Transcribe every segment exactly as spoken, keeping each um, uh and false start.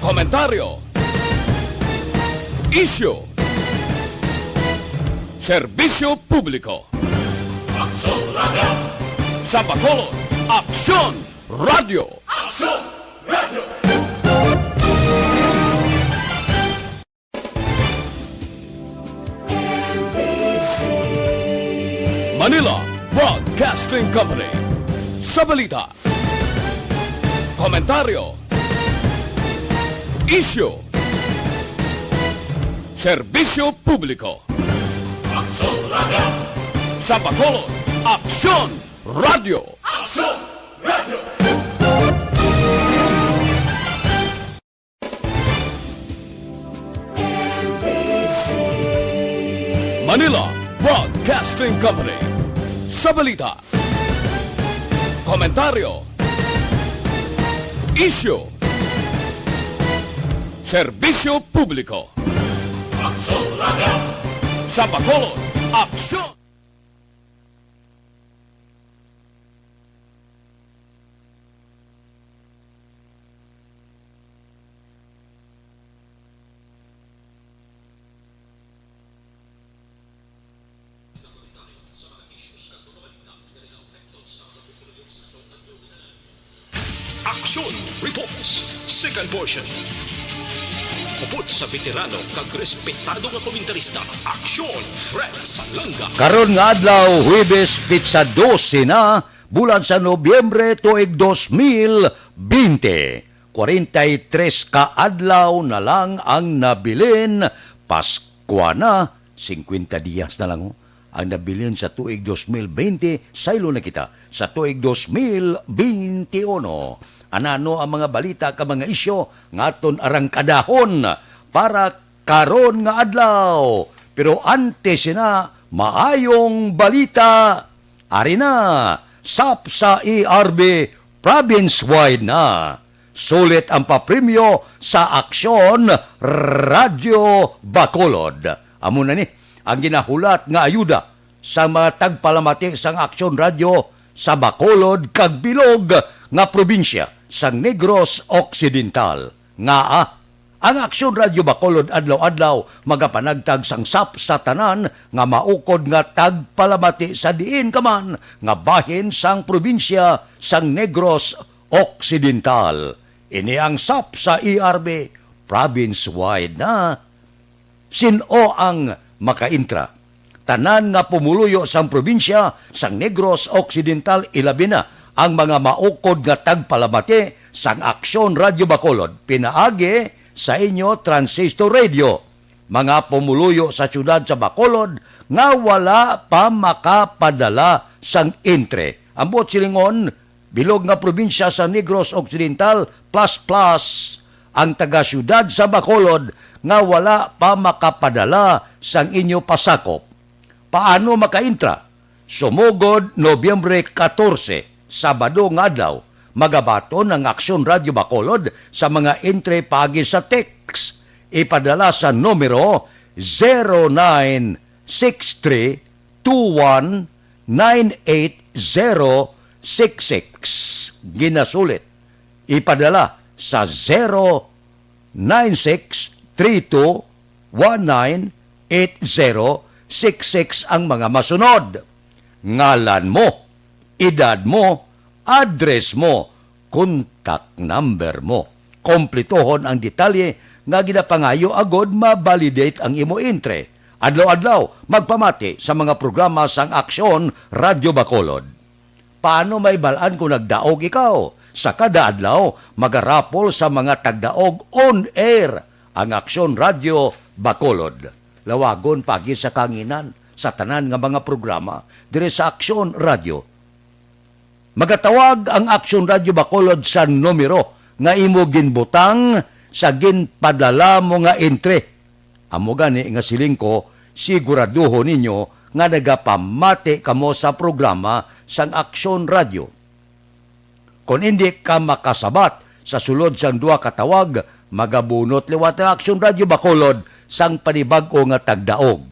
Komentaryo. Isyu. Serbisyo publiko. Aksyon Radio. Sa Bacolod, Aksyon Radio. Aksyon Radio. Manila Broadcasting Company. Sa balita, komentaryo, isyu, serbisyo publiko. Aksyon Radio. Sa Bacolod, Aksyon Radio. Aksyon Radio. Manila Broadcasting Company. Sa balita, komentaryo, isyu, serbisyo publiko. Aksyon Radio. Sa Bacolod, Aksyon. Aksyon Reports, second portion. Upod sa veterano kag respetado nga komentarista, Aksyon Fred Salanga. Karon nga adlaw, Huwebes, petsa dose na, bulan sa Nobyembre, tuig dos mil bente. Kwarenta y tres ka adlaw na lang ang nabilin, Paskwa na, singkwenta diyas na lang, oh, ang nabilin sa tuig dos mil bente, saylo na kita sa tuig dos mil bente uno. Anano ang mga balita kag mga isyu nga aton arangkadahon para karon nga adlaw? Pero antes sina, maayong balita. Ari na, SAP sa E R B, province-wide na. Sulit ang papremyo sa Aksyon Radyo Bacolod. Amo na ni ang ginahulat nga ayuda sa mga tagpalamati sang Aksyon Radyo sa Bacolod kag bilog nga probinsya sang Negros Occidental. Ngaa, ang Aksyon Radyo Bacolod adlaw-adlaw magapanagtag sang SAP sa tanan nga maukod nga tagpalamati sa diin ka man nga bahin sang probinsya sang Negros Occidental. Ini ang SAP sa E R B, province-wide na. Sin-o ang makaintra? Tanan nga pumuluyo sang probinsya sang Negros Occidental, ilabi na ang mga maukod nga tagpalamati sang Aksyon Radyo Bacolod, pinaagi sa inyo transistor radio. Mga pumuluyo sa siyudad sa Bacolod nga wala pa makapadala sang entre. Ang buot silingon, bilog nga probinsya sa Negros Occidental, plus plus ang taga-siyudad sa Bacolod nga wala pa makapadala sang inyo pasakop. Paano makaintra? Sumugod Nobyembre katorse, Sabado nga adlaw, magabaton ang Aksyon Radyo Bacolod sa mga entre paagi sa text. Ipadala sa numero zero nine six three two one nine eight zero six six. Ginasulit, ipadala sa zero nine six three two one nine eight zero six six ang mga masunod: ngalan mo, edad mo, address mo, contact number mo. Kompletohon ang detalye nga ginapangayo agod ma-validate ang imo entre. Adlaw-adlaw, magpamati sa mga programa sang Aksyon Radyo Bacolod. Paano maibal-an kung nagdaog ikaw? Sa kada adlaw, magarapol sa mga tagdaog on air ang Aksyon Radyo Bacolod. Lawagon paagi sa kahanginan sa tanan nga mga programa diri sa Aksyon Radyo. Magatawag ang Aksyon Radyo Bacolod sa numero nga imo ginbutang sa ginpadala mo nga entre. Amo gani nga siling ko, siguraduhon ninyo nga nagapamati kamo sa programa sang Aksyon Radyo. Kon indi ka makasabat sa sulod sang duha ka tawag, magabunot liwat ang Aksyon Radyo Bacolod sang panibag-o nga tagdaog.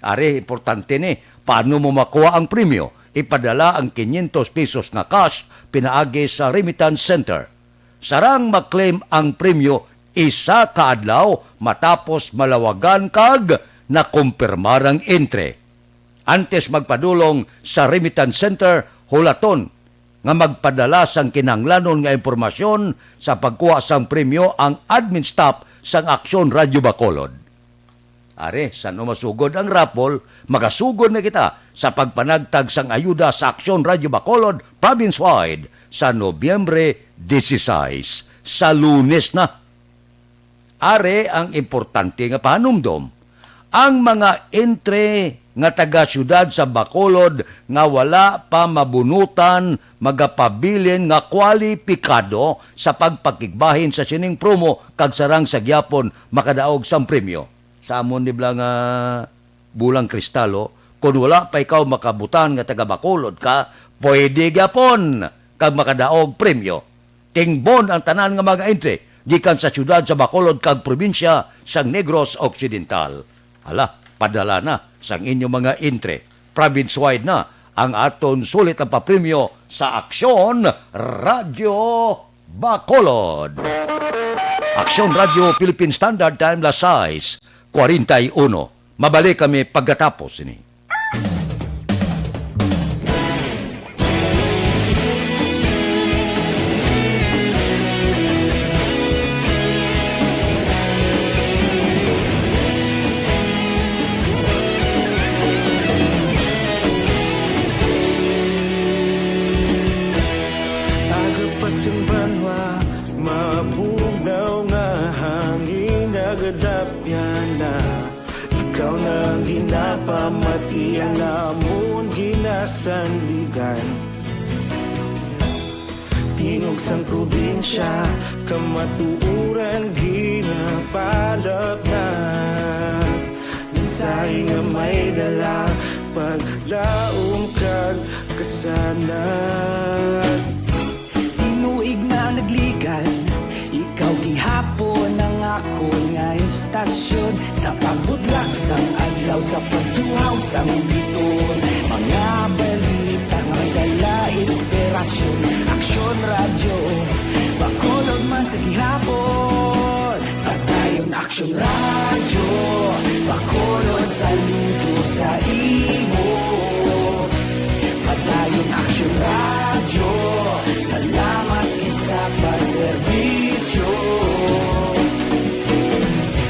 Ari, importante ni, paano mo makuha ang premyo? Ipadala ang quinientos pesos nga cash pinaagi sa Remittance Center. Sarang ma-claim ang premyo, isa ka adlaw matapos malawagan kag nakumpirmar ang entry. Antes magpadulong sa remittance center, hulaton nga magpadala sang kinahanglanon nga impormasyon sa pagkuha sang premyo ang admin staff sang Aksyon Radyo Bacolod. Ari, san-o masugod ang raffle, magasugod na kita sa pagpanagtag sang ayuda sa Aksyon Radyo Bacolod province-wide sa Nobyembre dieciséis, sa Lunes na. Ari ang importante nga pahanumdom. Ang mga entry nga taga-siyudad sa Bacolod nga wala pa mabunutan magapabilin nga kwalipikado sa pagpakigbahin sa sining promo kag sarang sa gihapon makadaog sang premyo. Sa amon ni bala nga bulang kristalo, kon wala pa ikaw makabutan nga taga Bacolod ka, pwede gyapon kag makadaog premyo. Tingbon ang tanan nga mga entry gikan sa siyudad sa Bacolod kag probinsya sang Negros Occidental. Hala, padala na sang inyo mga entry. Province-wide na ang aton sulit ang papremyo sa Aksyon Radyo Bacolod. Aksyon Radyo Philippine Standard Time, las sais cuarenta y uno. Mabalik kami pagkatapos sini. Aga pa sing banwa, mabugnaw nga hangin, nagadapyan na. Ikaw na ang ginapamati, ang amon ginasandigan. Tingog sang probinsya, kamatuoran ginapalapnat. Mensahe nga may dala, paglaom kag kasanag. Tinuig na nagligan, ikaw gihapon ang akon nga istasyon. Sa pagbutlak sang adlaw, sa pagtuhaw sang bituon, mga balita may dala inspirasyon. Aksyon Radyo, Bacolod man sa gihapon. Padayon Aksyon Radyo, Bacolod, saludo sa imo. Padayon Aksyon Radyo, salamat gid sa pagserbisyo.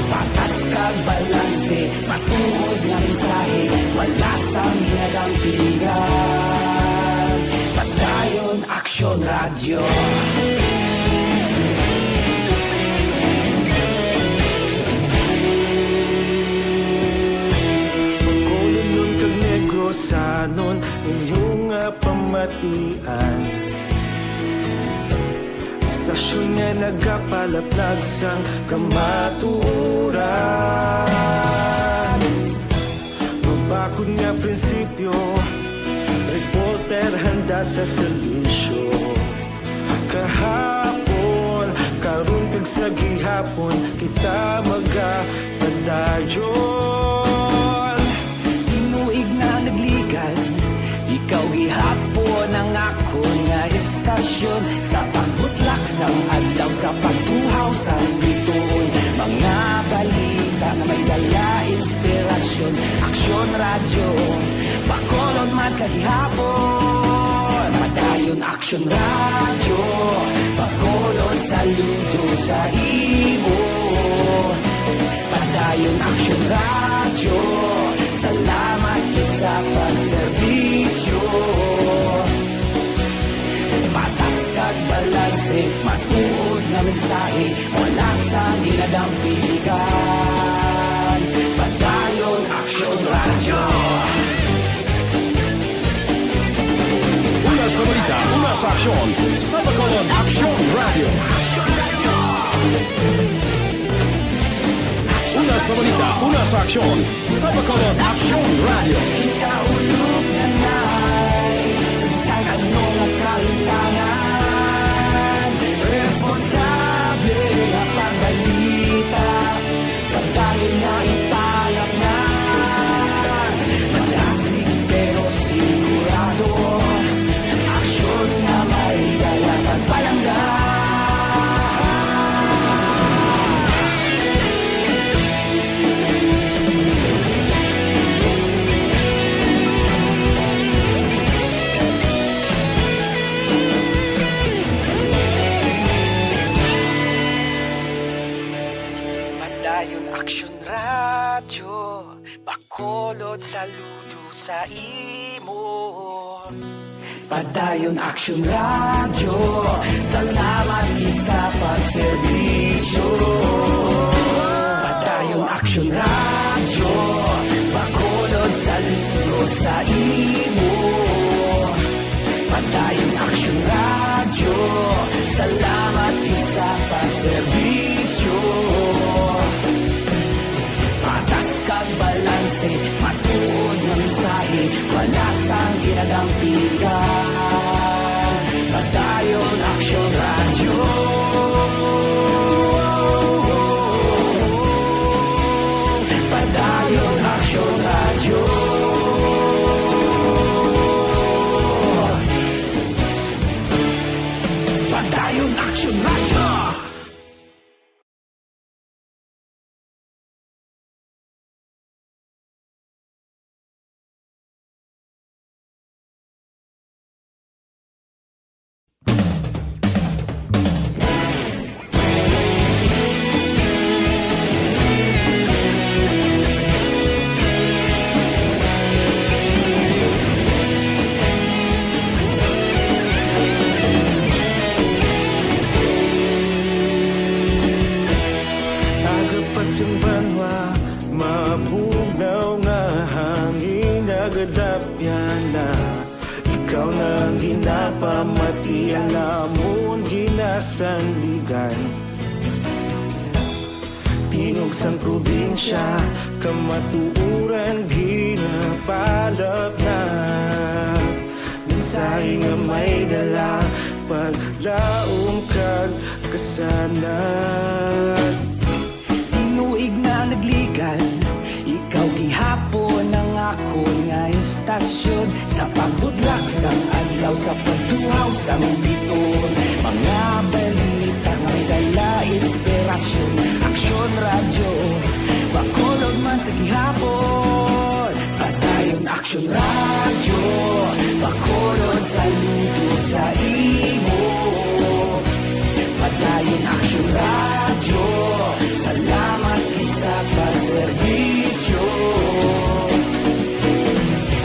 Patas kag balanse, matuod nga mensahe, wala sang ginadampigan. Padayon Aksyon Radyo. Bacolodnon kag Negrosanon, inyo nga pamatian. Istasyon nga nagapalaplag sang kamatuoran. Mabakod nga prinsipyo, reporter handa sa serbisyo. Kahapon, karon kag sa gihapon, kita magapadayon. Tinuig na nagligan, ikaw gihapon ang akon nga istasyon. Sa pagbutlak sang adlaw, sa pagtuhaw sang bituon, mga balita nga may dala inspirasyon. Aksyon Radyo, Bacolod man sa gihapon. Padayon Aksyon Radyo, Bacolod, saludo sa imo. Padayon Aksyon Radyo, salamat gid sa pagserbisyo. Patas kag balanse, matuod nga mensahe, wala sang ginadampigan. Padayon Aksyon Radyo. Una sa balita, una sa aksyon, sa Bacolod Aksyon Radyo. Una sa balita, una sa aksyon, sa Bacolod Aksyon Radyo. Kita ulog na nai, sa bisan ano nga kahintangan, responsable nga pagbalita. Pagdayon nga ipalat na, madasig pero sigurado, aksyon nga may dala pagpalangga. Padayon Aksyon Radyo, Bacolod, saludo sa imo. Padayon Aksyon Radyo, salamat gid sa pagserbisyo. Padayon Aksyon Radyo, Bacolod, saludo sa imo. Padayon Aksyon Radyo, salamat gid sa pagserbisyo. Patas kag balanse, matuod nga mensahe, wala sang ginadampigan. Padayon Aksyon Radyo. Padayon Aksyon Radyo. Padayon Aksyon Radyo. Aga pa sing banwa, mabugnaw nga hangin, nagadapyan na. Ikaw na ang ginapamati, ang amon ginasandigan. Tingog sang probinsya, kamatuoran ginapalapnap. Mensahe nga may dala, paglaom kag kasanag. Tinuig na nagligan, ikaw gihapon ang akon nga istasyon. Sa pagbudlak sang adlaw, sa pagduhaw sang biton, mga balita nga may dala inspirasyon. Aksyon Radyo, Bacolod man sa gihapon. Padayon Aksyon Radyo, Bacolod, saludo sa imo. Padayon Aksyon Radyo, salamat gid sa pagserbisyo.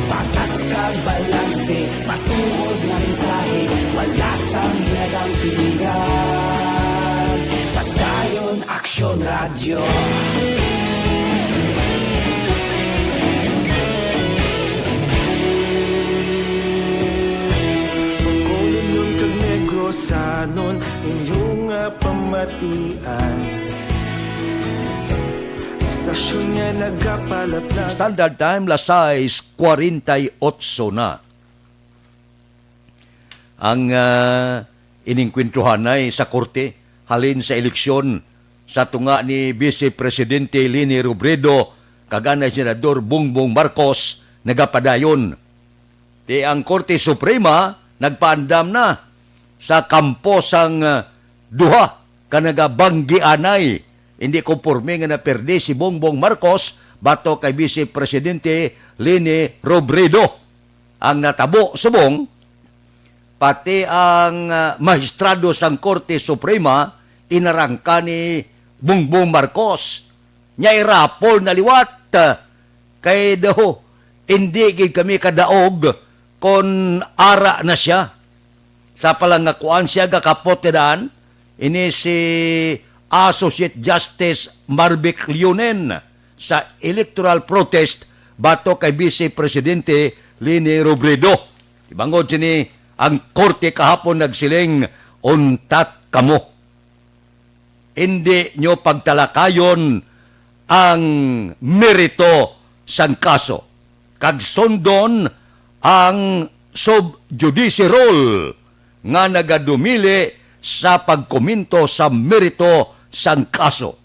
Patas kag balanse, matuod nga mensahe, wala sang ginadampigan. Padayon Aksyon Radyo. Bacolodnon kag Negrosanon, inyo nga pamatian. Istasyon nga nagapalapnap. Standard Time, las sais cuarenta y ocho na. Ang, ah, inengkwentruhanay sa korte halin sa eleksyon sa tunga ni Vice Presidente Leni Robredo kag anay Senador Bongbong Marcos nagapadayon. Ti ang Korte Suprema nagpaandam na sa kampo sang, ah, duha ka nagabanggianay. Indi komporme nga naperde si Bongbong Marcos batok kay Vice Presidente Leni Robredo. Ang natabo subong, pati ang, ah, mahistrado sang Korte Suprema inarangka ni Bongbong Marcos. Nya irapol na liwat, ah, kay daw, "Indi gid kami kadaog kon ara na sia." Sa palangakuan siya gakapot nga daan, ini si Associate Justice Marvic Leonen sa electoral protest batok kay Vice Presidente Leni Robredo. Tibangod sini, ang korte kahapon nagsiling, "Untat kamo. Indi nyo pagtalakayon ang merito sang kaso, kag sundon ang sub judice rule nga nagadumili sa pagkomento sa merito sang kaso."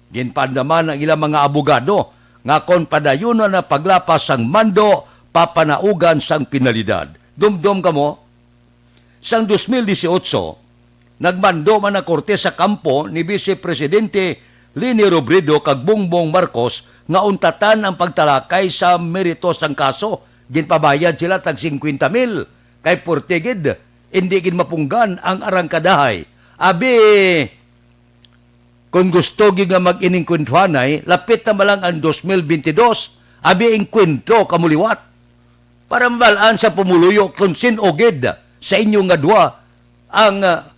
Ginpaandaman ang ilang mga abogado nga kon padayunon ang paglapas sang mando, papanaugan sang penalidad. Dumdom kamo? Sang dos mil dieciocho, nagmando man ang korte sa kampo ni Vice Presidente Leni Robredo kag Bongbong Marcos nga untatan ang pagtalakay sa merito sang kaso. Ginpabayad sila tag singkwenta mil, kay puwerte gid, indi gid mapunggan ang arangkadahay. Abi, Kung gusto gyud nga mag-inengkwentruhanay, lapit na man lang ang dos mil bentidós, abi, engkwentro kamo liwat. Para mabalaan sa pumuluyo kung sin-o gid sa inyo nga duha ang, ah,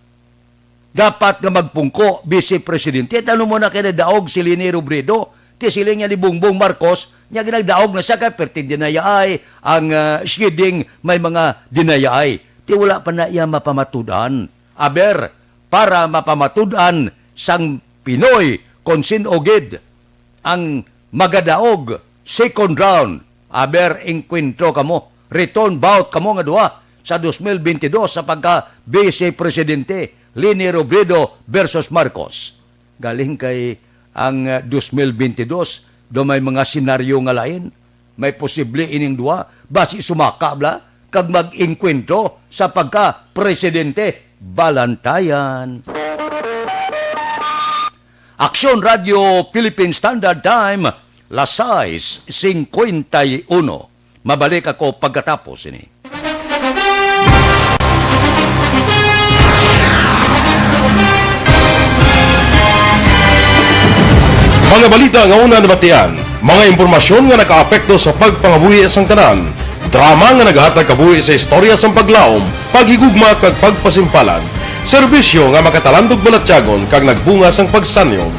dapat nga magpungko, Vice Presidente. Tano mo na kay nagdaog si Leni Robredo, ti siling niya ni Bongbong Marcos, niya ginagdaog na siya kay perting dinayaay, ang, ah, shading may mga dinayaay. Ti wala pa na iya mapamatud-an. Aber, para mapamatud-an sang Pinoy kon sin-o gid ang magadaog second round. Aber, engkwentro kamo, return bout kamo nga duha sa dos mil bentidós sa pagka Vice Presidente, Leni Robredo versus Marcos. Galing kay ang, ah, dos mil bentidós, do may mga senaryo nga lain. May posible ining duha, basi sumaka bala kag mag-engkwentro sa pagka-presidente balantayan. Aksyon Radio Philippine Standard Time, las sais cincuenta y uno. Mabalik ako pagkatapos ini. Mga balita nga una nabatian, mga impormasyon nga nakaapekto sa pagpangabuhi sang tanan, drama nga nagahatag kabuhi sa istorya sang paglaom, paghigugma kag pagpasimpalan, serbisyo nga makatalandog balatyagon kag nagbunga sang pagsanyog.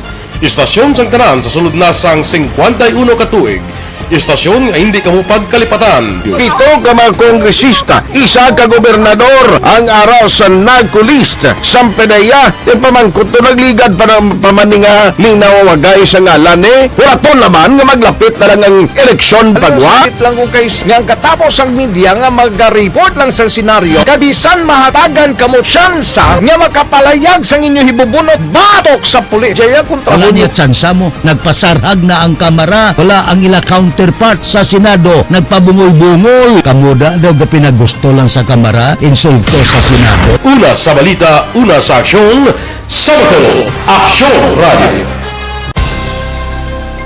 Istasyon sang tanan sa sulod na sang singkwenta y uno ka tuig. Istasyon nga hindi kamo pagkalipatan. Pito ka mga kongresista, isa ka gobernador ang ara sa NAGCO list. Sang P D E A, ti pamangkot to nagligad pa ng pamaninga linaw wagay sa ngalan ni. Huraton naman nga maglapit na lang ang eleksyon. Pero pagwa. Sakit lang ko kay nga ang katapos ang media nga magariport lang sa senaryo. Kabisan mahatagan kamo tsansa nga makapalayag sang inyo hibubunot batok sa pulis. Jaya kontra. Wala mo niya tsansa mo. Nagpasarhag na ang Kamara. Wala ang ila counterpart sa Senado. Nagpabungol-bungol. Kamo da daw gapinagusto lang sa Kamara. Insulto sa Senado. Una sa balita, una sa aksyon, sa Bacolod, Aksyon Radio.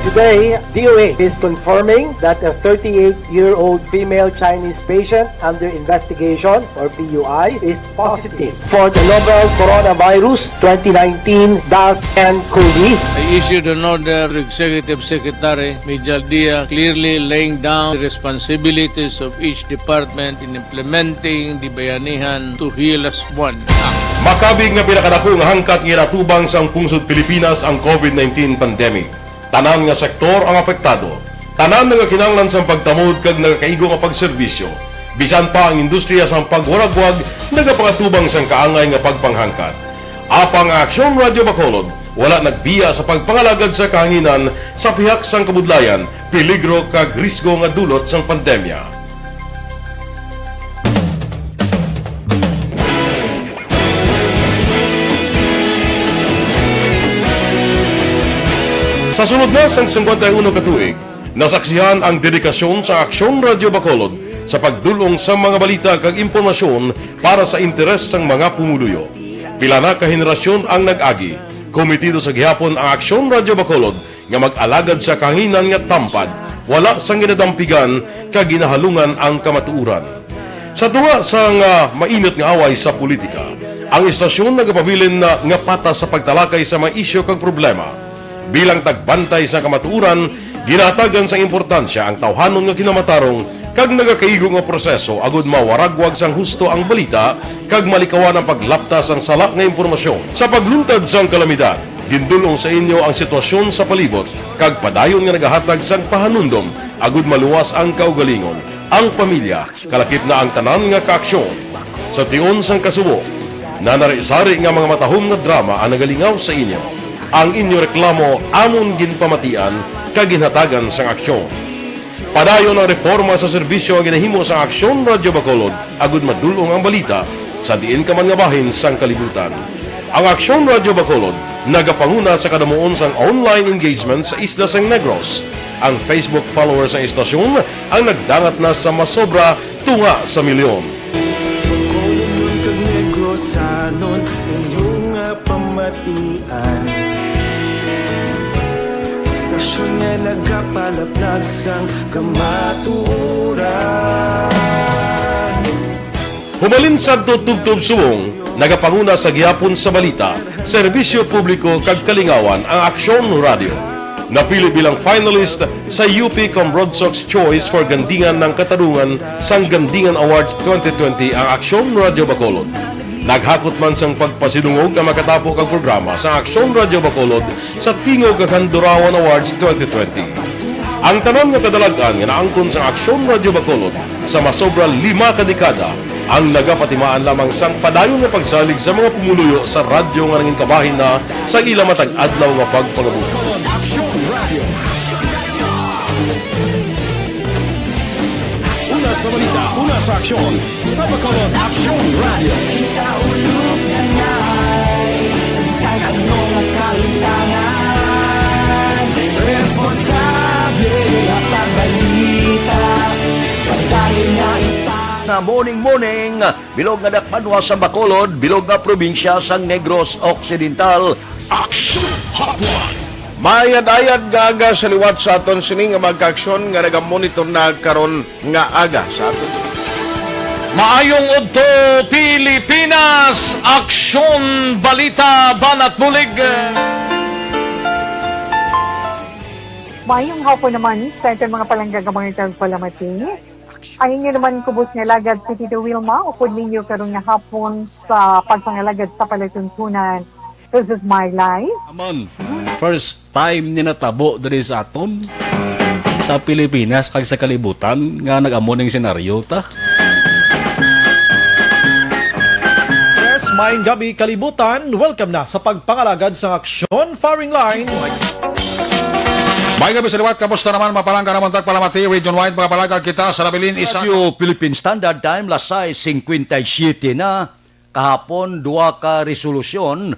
Today, D O H is confirming that a thirty-eight-year-old female Chinese patient under investigation, or P U I, is positive for the novel coronavirus twenty nineteen dash N cov. I issued an order to Executive Secretary Mijal Dia, clearly laying down the responsibilities of each department in implementing the Bayanihan to Heal As One Act. Makabig nga pinakadako nga hangkat nga ginatubang sang pungsod Pilipinas ang COVID nineteen pandemic. Tanan nga sektor ang apektado. Tanan nga kinahanglan sang pagtamod kag nagakaigo nga pagserbisyo. Bisan pa ang industriya sang pagwaragwag nagapangatubang sang kaangay nga pagpanghangkat. Apang ang Aksyon Radio Bacolod wala nagbiya sa pagpangalagad sa kahanginan sa pihak sang kabudlayan, peligro kag risgo nga dulot sang pandemya. Sa sulod na sang singkwenta y uno ka tuig, nasaksihan ang dedikasyon sa Aksyon Radio Bacolod sa pagdul-ong sa mga balita kag impormasyon para sa interes sang mga pumuluyo. Pila na ka henerasyon ang nag-agi, kometido sa gihapon ang Aksyon Radio Bacolod nga mag-alagad sa kahanginan nga tampad, wala sang ginadampigan kag ginahalungan ang kamatuoran. Sa tunga sang, ah, mainit nga away sa politika, ang istasyon nagapabilin na nga patas sa pagtalakay sa mga isyu kag problema. Bilang tagbantay sa kamatuoran, ginahatagan sang importansya ang tawhanon nga kinamatarong kag nagakaigo nga proseso agud mawaragwag sang husto ang balita kag malikawan ang paglapta sang sala nga impormasyon. Sa pagluntad sang kalamidad, gindul-ong sa inyo ang sitwasyon sa palibot kag padayon nga nagahatag sang pahanumdom agud maluwas ang kaugalingon, ang pamilya, kalakip na ang tanan nga kaaksyon. Sa tion sang kasubo, nanari-sari nga mga matahom nga drama ang nagalingaw sa inyo. Ang inyo reklamo amon ginpamatian kag ginhatagan sang aksyon. Padayon ang reporma sa serbisyo nga ginahimo sang Aksyon Radio Bacolod agud madul-ong ang balita sa diin ka man nga bahin sang kalibutan. Ang Aksyon Radio Bacolod nagapanguna sa kadamuon sang online engagement sa isla sang Negros. Ang Facebook followers sang istasyon ang nagdangat na sa masobra tunga sa milyon. Bacolodnon kag Negrosanon, inyo nga pamatian. Istasyon nga nagapalaplag sang kamatuoran. Humalin sadto tubtob subong, Nagapanguna sa gihapon sa balita, serbisyo publiko kag kalingawan ang Aksyon Radio. Napili bilang finalist sa U P Comrade Sox Choice for Gandingan ng Katarungan sang Gandingan Awards twenty twenty ang Aksyon Radio Bacolod. Naghakot man sang pagpasidungog ang makatapo kag programa sa Aksyon Radio Bacolod sa Tingog kag Handurawan Awards twenty twenty. Ang tanan nga kadalag-an nga naangkon sang Aksyon Radio Bacolod sa masobra lima ka dekada ang nagapatimaan lamang sang padayon nga pagsalig sa mga pumuluyo sa radyo nga nangin kabahin na sa ila matag adlaw nga pagpangabuhi. Aksyon Radio. Una sa balita, una sa aksyon, sa Bacolod Aksyon Radio. Kita ulog na ngay, sa bisan ano nga kahitangan, responsable, hatag balita, pagdali na ita. Na morning, morning, bilog nga dakpanwa sa Bacolod, bilog nga probinsya sang Negros Occidental. Action Hotline. Mayad-ayad nga aga sa liwat sa aton sini nga mga kaaksyon nga nagamonitor na karon nga aga sa aton. Maayong udto, Pilipinas! Aksyon, balita, banat bulig. Mayong hapon naman sa aton mga palangga nga mga tagpalamati. Ang inyo naman kubos nga alagad si Tito Wilma, upod ninyo karon nga hapon sa pagpangalagad sa palatuntunan. This is my life. Naman, first time ni natabo diri sa aton, sa Pilipinas kag sa kalibutan, nga nag-amo ning senaryo ta. Yes, maayong gabi, kalibutan. Welcome na sa pagpangalagad sa Aksyon Firing Line. Maayong gabi sa liwat, kamusta naman, mga palangga naman, tagpalamati, region-wide, mga palangga, kita sa nabilin, isa. Radyo Philippine Standard Time, las sais cincuenta y siete na, kahapon, duha ka resolusyon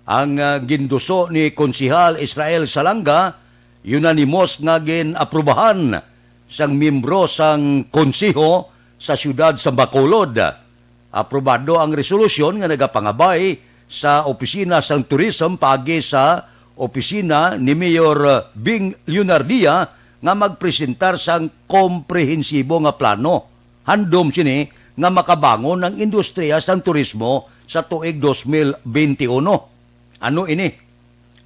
ang, ah, ginduso ni Konsehal Israel Salanga, unanimous nga gin-aprubahan sang miyembro sang Konseho sa Siyudad sa Bacolod. Aprobado ang resolusyon nga nagapangabay sa Opisina sang Tourism paagi sa opisina ni Mayor Bing Leonardia nga magpresentar sang komprehensibo nga plano. Handom sini nga makabangon ang industriya sang turismo sa tuig dos mil benti uno. Ano ini?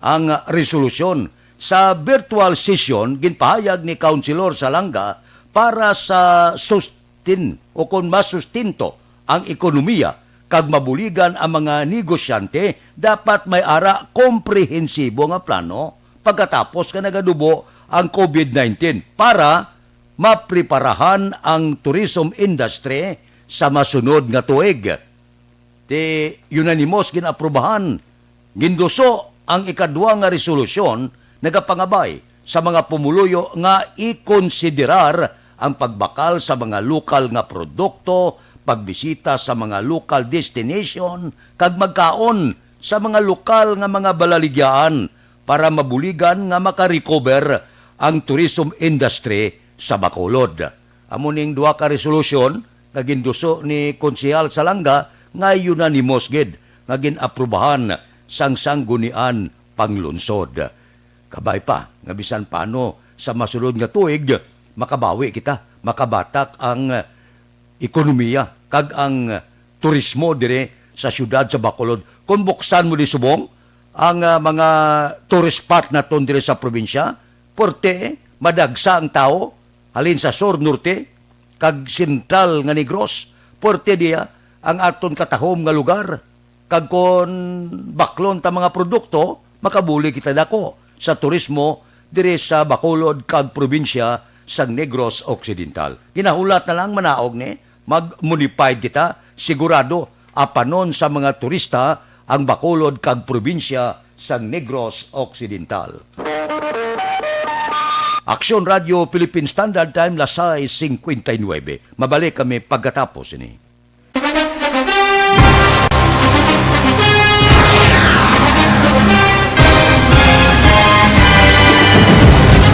Ang resolusyon. Sa virtual session, ginpahayag ni Councilor Salanga para sa sustin o kon masustinto ang ekonomiya kag mabuligan ang mga negosyante, dapat may ara komprehensibo nga plano pagkatapos nga nagadubo ang covid nineteen para mapreparahan ang tourism industry sa masunod nga tuig. Ti unanimous gin-aprubahan, ginduso ang ikadua nga resolusyon nagapangabay sa mga pumuluyo nga ikonsiderar ang pagbakal sa mga lokal nga produkto, pagbisita sa mga lokal destination, kag magkaon sa mga lokal nga mga balaligyaan para mabuligan nga maka-recover ang tourism industry sa Bacolod. Amo ning duha ka resolusyon nga ginduso ni Konsehal Salanga nga unanimous gid nga gin-aprubahan sang Sangguniang Panglungsod. Kabay pa nga bisan paano sa masunod nga tuig, makabawi kita, makabatak ang ekonomiya kag ang turismo diri sa siyudad sa Bacolod. Kung buksan mo di subong ang, ah, mga tourist spot naton diri sa probinsya, porte madagsa ang tawo halin sa sur, norte, kag sentral nga Negros, puwerte diya ang aton katahom nga lugar. Kag kon baklon ta mga produkto, makabuli kita dako sa turismo diri sa Bacolod kag probinsya sang Negros Occidental. Ginahulat na lang manaog ni, mag-modified kita, sigurado apanon sa mga turista ang Bacolod kag probinsya sang Negros Occidental. Aksyon Radio Philippine Standard Time, las sais cincuenta y nueve. Mabalik kami pagkatapos ini.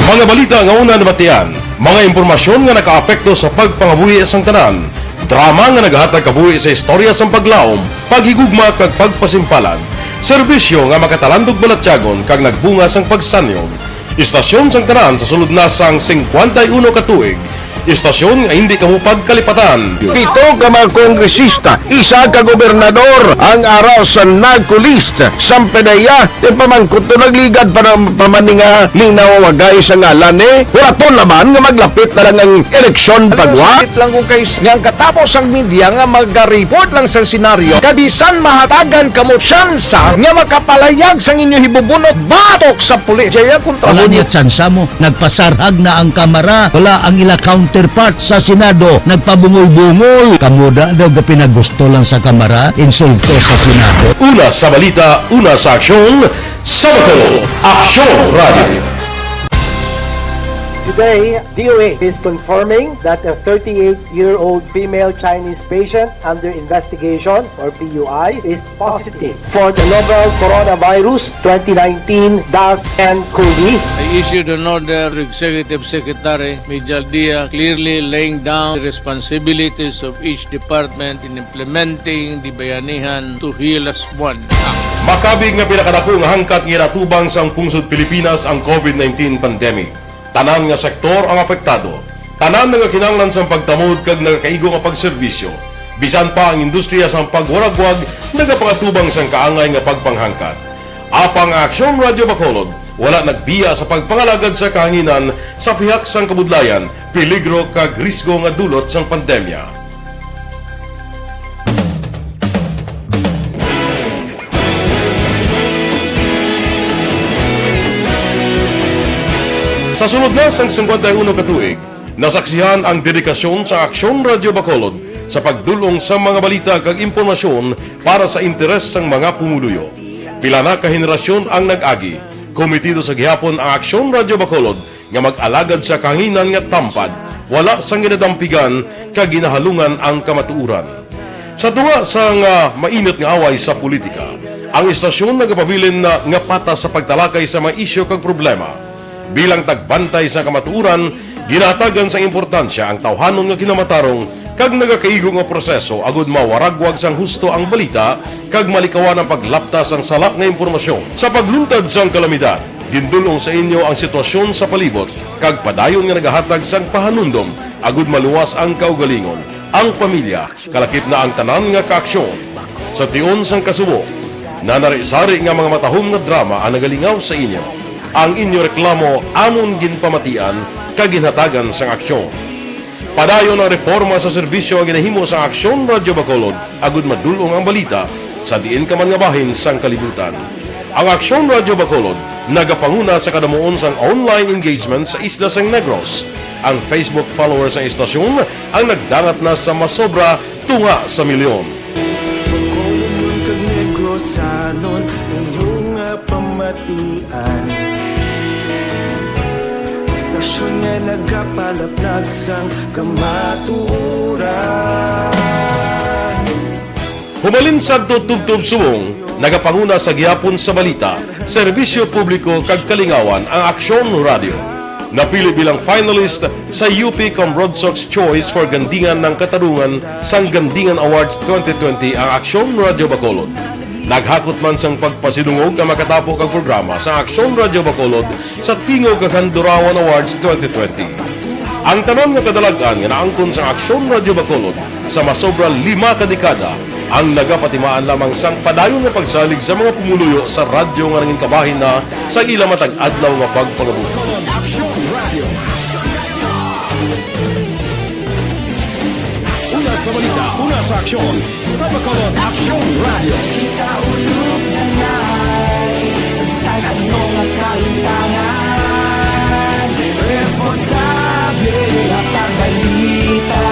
Mga balita nga una nabatian, mga impormasyon nga nakaapekto sa pagpangabuhi sang tanan, drama nga nagahatag kabuhi sa istorya sang paglaom, paghigugma kag pagpasimpalan, serbisyo nga makatalandog balatyagon kag nagbunga sang pagsanyog, istasyon sang tanan sa sulod na sang singkwenta y uno ka tuig, Istasyon nga hindi kamo pagkalipatan. Pito ka mga kongresista, isa ka gobernador ang ara sa narco list sang PDEA. Ti pamangkot to, nagligad pa na, pa man ni nga linaw wagay sa ngalan ni. Wala to naman nga maglapit na lang ang eleksyon pagwa. Sakit lang kung kay nga ang katapos ang media nga maga-report lang sa senaryo, kabisan mahatagan kamo tsansa nga makapalayag sang inyo hibubunot batok sa pulis. Jaya kontra Wala mo. Niya tsansa mo. Nagpasarhag na ang Kamara. Wala ang ila counterpart sa Senado. Nagpabungol-bungol. Kamo da daw gapinagusto lang sa Kamara, insulto sa Senado. Una sa balita, una sa aksyon, sa Bacolod, Aksyon Radio. Today, D O A is confirming that a thirty-eight-year-old female Chinese patient under investigation, or P U I, is positive for the novel coronavirus twenty nineteen dash N cov. I issued an order to Executive Secretary Mijal Dia, clearly laying down the responsibilities of each department in implementing the Bayanihan to Heal As One Act. Makabig nga pinakadako nga hangkat nga ginatubang sang pungsod Pilipinas ang covid nineteen pandemic. Tanan nga sektor ang apektado. Tanan nga kinahanglan sang pagtamod kag nagakaigo nga pagserbisyo. Bisan pa ang industriya sang pagwaragwag nagapangatubang sang kaangay nga pagpanghangkat. Apang ang Aksyon Radio Bacolod wala nagbiya sa pagpangalagad sa kahanginan sa pihak sang kabudlayan, peligro kag risgo nga dulot sang pandemya. Sa sulod na sang singkwenta y uno ka tuig, nasaksihan ang dedikasyon sa Aksyon Radio Bacolod sa pagdul-ong sa mga balita kag impormasyon para sa interes sang mga pumuluyo. Pila na ka henerasyon ang nag-agi. Komitido sa gihapon ang Aksyon Radio Bacolod nga mag-alagad sa kahanginan nga tampad, wala sang ginadampigan kag ginahalungan ang kamatuoran. Sa tunga sang, ah, mainit nga away sa politika, ang istasyon nagapabilin na nga patas sa pagtalakay sa mga isyu kag problema. Bilang tagbantay sa kamatuoran, ginahatagan sang importansya ang tawhanon nga kinamatarong kag nagakaigo nga proseso agud mawaragwag sang husto ang balita kag malikawan ang paglapta sang sala nga impormasyon. Sa pagluntad sang kalamidad, gindul-ong sa inyo ang sitwasyon sa palibot kag padayon nga nagahatag sang pahanumdom agud maluwas ang kaugalingon, ang pamilya, kalakip na ang tanan nga kaaksyon. Sa tion sang kasubo, nanari-sari nga mga matahom nga drama ang nagalingaw sa inyo. Ang inyo reklamo amon ginpamatian kag ginhatagan sang aksyon. Padayon ang reporma sa serbisyo nga ginahimo sang Aksyon Radio Bacolod agud madul-ong ang balita sa diin ka man nga bahin sang kalibutan. Ang Aksyon Radio Bacolod nagapanguna sa kadamuon sang online engagement sa isla sang Negros. Ang Facebook followers sang istasyon ang nagdangat na sa masobra tunga sa milyon. Bacolod kag Negrosanon, inyo nga pamatian. Istasyon nga nagapalaplag sang kamatuoran. Humalin sadto tubtob subong, nagapanguna sa gihapon sa balita, serbisyo publiko kag kalingawan ang Aksyon Radio. Napili bilang finalist sa U P Cambrodsoc's Choice for Gandingan ng Katarungan sang Gandingan Awards twenty twenty ang Aksyon Radio Bacolod. Naghakot man sang pagpasidungog ang makatapo kag programa sa Aksyon Radio Bacolod sa Tingog kag Handurawan Awards twenty twenty. Ang tanan nga kadalag-an nga naangkon sa Aksyon Radio Bacolod sa masobra lima ka dekada ang nagapatimaan lamang sang padayon nga pagsalig sa mga pumuluyo sa radyo nga nangin kabahin na sa ila matag adlaw nga pagpangabuhi. Aksyon Radio. Una sa balita, una sa aksyon, sa Bacolod Aksyon Radio. Kita ulog na nai, sa bisan ano nga kaintahan, responsable nga pagbalita,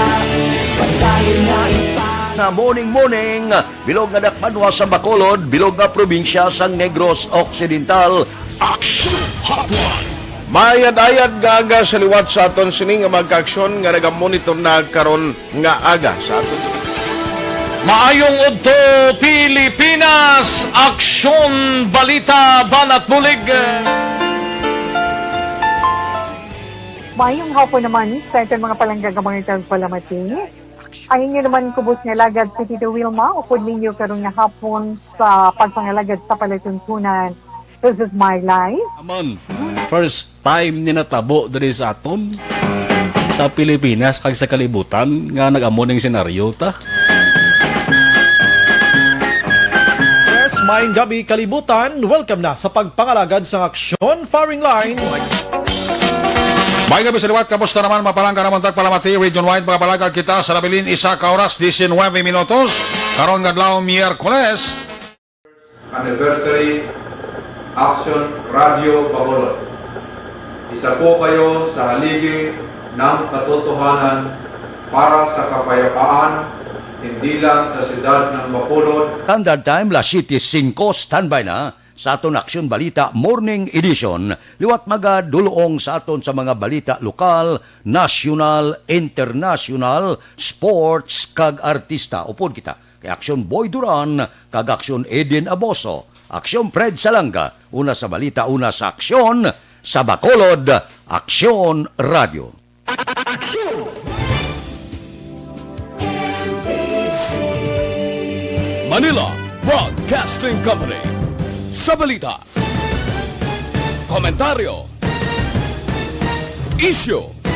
pagdayon nga ipang- Na morning, morning, bilog nga dakbanwa sa Bacolod, bilog nga probinsya sang Negros Occidental. Action Hotline. Maayad-ayad nga aga sa liwat sa aton sini nga mga kaaksyon nga nagamonitor na karon nga aga sa aton. Maayong udto, Pilipinas! Aksyon, balita, banat bulig. Maayong hapon naman sa aton mga palangga nga mga tagpalamati. Ang inyo naman kubos nga alagad si Tito Wilma, upod ninyo karon nga hapon sa pagpangalagad sa palatuntunan. This is my life. Amon, first time ni natabo diri sa aton. sa Pilipinas kag sa kalibutan nga nag-amo ning senaryo ta. Yes, maayong gabi, kalibutan. Welcome na sa pagpangalagad sang Aksyon Firing Line. May gabi sa liwat, kamusta naman? Mapalangga naman tagpalamati, region-wide, makapalagad kita sa nabilin isa ka oras, diecinuebe minutos. Karon nga adlaw, Miyerkules. Anniversary, Action Radio Bacolod. Isa po kayo sa haligi ng katotohanan para sa kapayapaan, hindi lang sa siyudad ng Bacolod. Standard Time, las siete cinco, standby na sa aton Aksyon Balita Morning Edition. Liwat magadulong sa aton sa mga balita lokal, nasyonal, internasyonal, sports, kag artista. Upod kita kay Aksyon Boy Duran kag Aksyon Eden Aboso, Aksyon Fred Salanga, una sa balita, una sa aksyon, sa Bacolod, Aksyon Radio. Aksyon! Manila Broadcasting Company. Sa balita, komentaryo, isyu,